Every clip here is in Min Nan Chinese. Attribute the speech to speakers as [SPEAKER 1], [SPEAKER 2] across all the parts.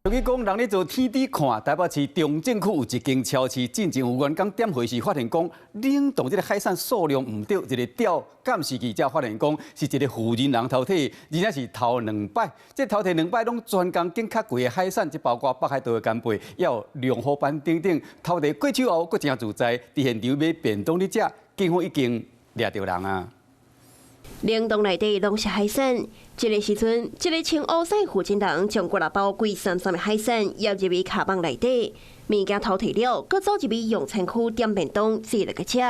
[SPEAKER 1] 俗語講，人咧做天地看，台北市中正區有一間超市，進前有員工點貨時發現講，冷凍這个海產數量毋對，一个調監視器才發現講是一个婦人人偷提，而且是偷兩擺。這偷提兩擺攏專工揀較貴的海產，這包括北海道的干貝，抑有龍虎斑等等。偷提過手後，閣誠自在，佇現場買便當咧食，警方已經掠著人啊。
[SPEAKER 2] 冷凍內底攏是海產，這个時陣，這个穿烏衫負責人將幾若包貴參參的海產挹入去跤蠓內底，物件偷提了，閣走入去用餐區點便當，坐落去食。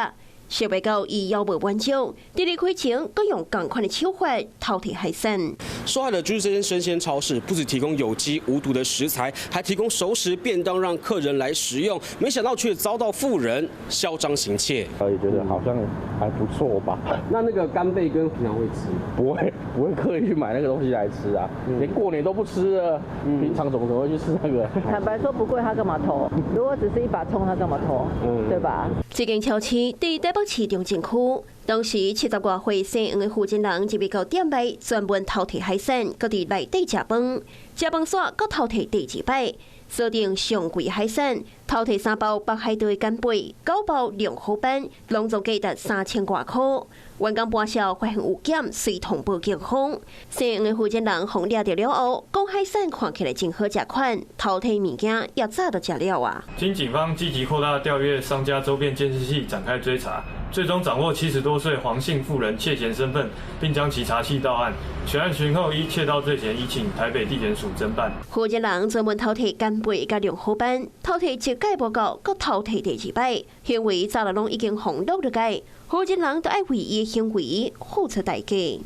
[SPEAKER 2] 想袂到伊猶無滿足，佇離開前，閣用仝款的手法偷提海產。
[SPEAKER 3] 受害的就是這間生鮮超市，不只提供有機無毒的食材，還提供熟食便當讓客人來食用。沒想到卻遭到婦人囂張行竊。
[SPEAKER 4] 也覺得好像還不錯吧。
[SPEAKER 3] 那那個干貝跟平常會吃？
[SPEAKER 4] 不會，不會刻意去買那個東西來吃啊。連過年都不吃啊，平常怎麼可能會去吃那個？
[SPEAKER 5] 坦白說不貴，他幹嘛偷？如果只是一把蔥，他幹嘛偷？對吧？
[SPEAKER 2] 這間超市佇台北市中正區，當時70外歲姓黃的負責人入去到店內，專門偷提海產，閣佇內底食飯，食飯煞閣偷提第二擺，鎖定上貴海產，偷提三包北海道的干貝，九包龍虎斑，攏總價值3000外箍。員工盤數發現有減，隨通報警方。姓黃的負責人予掠著了後，講海產看起來真好食款，偷提物件也早就食了啊。
[SPEAKER 6] 經警方積極擴大調閱商家周邊監視器，展開追查，最終掌握70多歲黃姓婦人竊嫌身份，並將其查緝到案。全案訊後依竊盜罪嫌移請台北地檢署偵辦。
[SPEAKER 2] 負責人專門偷提干貝佮龍虎斑，偷提一擺無夠，閣偷提第二擺，行為早就攏已經予錄落來。負責人都愛為伊的行為付出代價。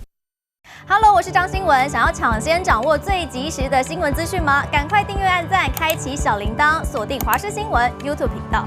[SPEAKER 7] Hello，我是張新聞，想要搶先掌握最及時的新聞資訊嗎？趕快訂閱、按讚、開啟小鈴鐺，鎖定華視新聞 YouTube 頻道。